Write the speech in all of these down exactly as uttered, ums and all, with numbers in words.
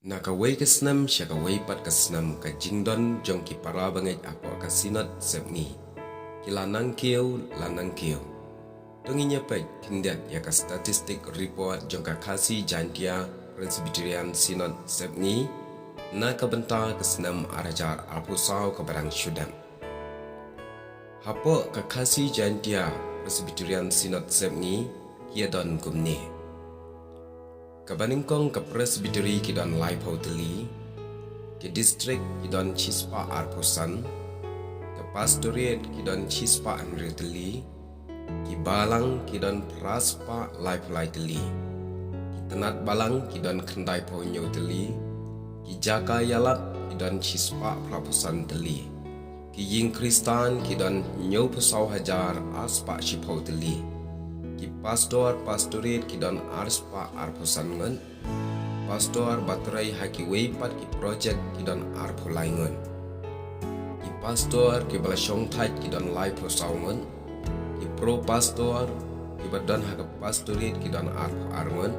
Na kawei ka snem sha kawei pat ka snem, ka jingdon jong ki para bangeit hapoh ka Synod Sepngi ki la nangkiew la nangkiew. To ngin ïa peit khyndiat ïa ka statistic report jong ka Khasi Jaintia Presbyterian Synod Sepngi na ka bynta ka snem ar hajar arphew saw kaba dang shu dep. Hapoh ka Khasi Jaintia Presbyterian Synod Sepngi ki ïa don kumne: kaba nyngkong ka Presbytery ki don laiphew tylli, ki District ki don shispah arphew san, ka Pastorate ki don shispah hynriew tylli, ki Balang ki don phraspah laiphew lai tylli, ki Tnat Balang ki don khyndaiphew hynñiew tylli, ki Jaka Ïalap ki don shispah phraphew san tylli, ki Ïing Khristan ki don hynñiewphew saw hajar arspah shiphew tylli, ki Pastor Pastorate ki don arspah arphew san ngut, Pastor ba trei ha kiwei pat ki project ki don arphew lai ngut, ki Pastor kiba la shongthait ki don laiphew saw ngut, ki Pro Pastor kiba don ha ka Pastorate ki don arphew ar ngut,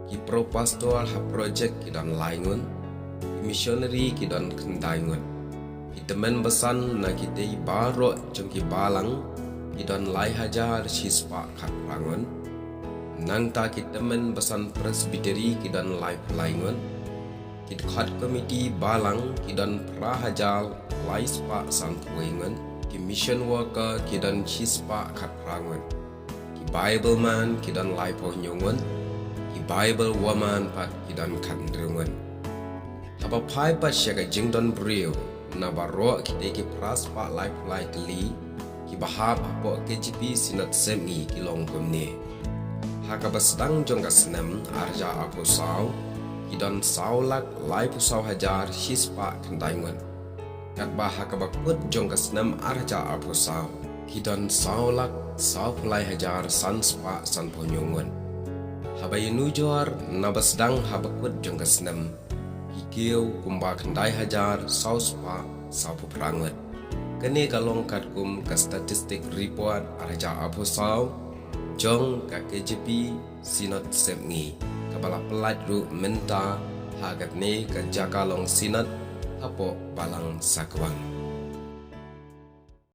ki Pro Pastor ha project ki don lai ngut, ki Missionary ki don khyndai ngut. Ki tymmen basan na kitei baroh jong ki Balang ki don lai hajar shispah khatphra ngut. Nangta ki tymmen basan Presbytery ki don laiphew lai ngut. Ki dkhot komiti Balang ki don phra hajar laispah sanphew wei ngut. Ki mission worker ki don shispah khatphra ngut. Ki Bible man ki don laiphew hynñiew ngut. Ki Bible woman pat ki don khathynriew ngut. Haba phai pat sha ka jingdon briew na baroh kitei ki phraspah laiphew lai tylli kiba hap hapoh K J P Synod Sepngi ki long kumne: ha kaba sdang jong ka snem ar hajar arphew saw ki don saw lak laiphew saw hajar shispah khyndai ngut. Katba ha kaba kut jong ka snem ar hajar arphew saw ki don saw lak sawphew lai hajar sanspah sanphew hynñiew ngut. Haba ïanujor naba sdang haba kut jong ka snem, ki kiew kumba khyndai hajar saw spah sawphew phra ngut. Kane ka long katkum ka statistic report ar hajar arphew saw jong ka K J P Synod Sepngi, kaba la pyllait ruh mynta ha katne ka jaka long Synod hapoh Balang Sakwang.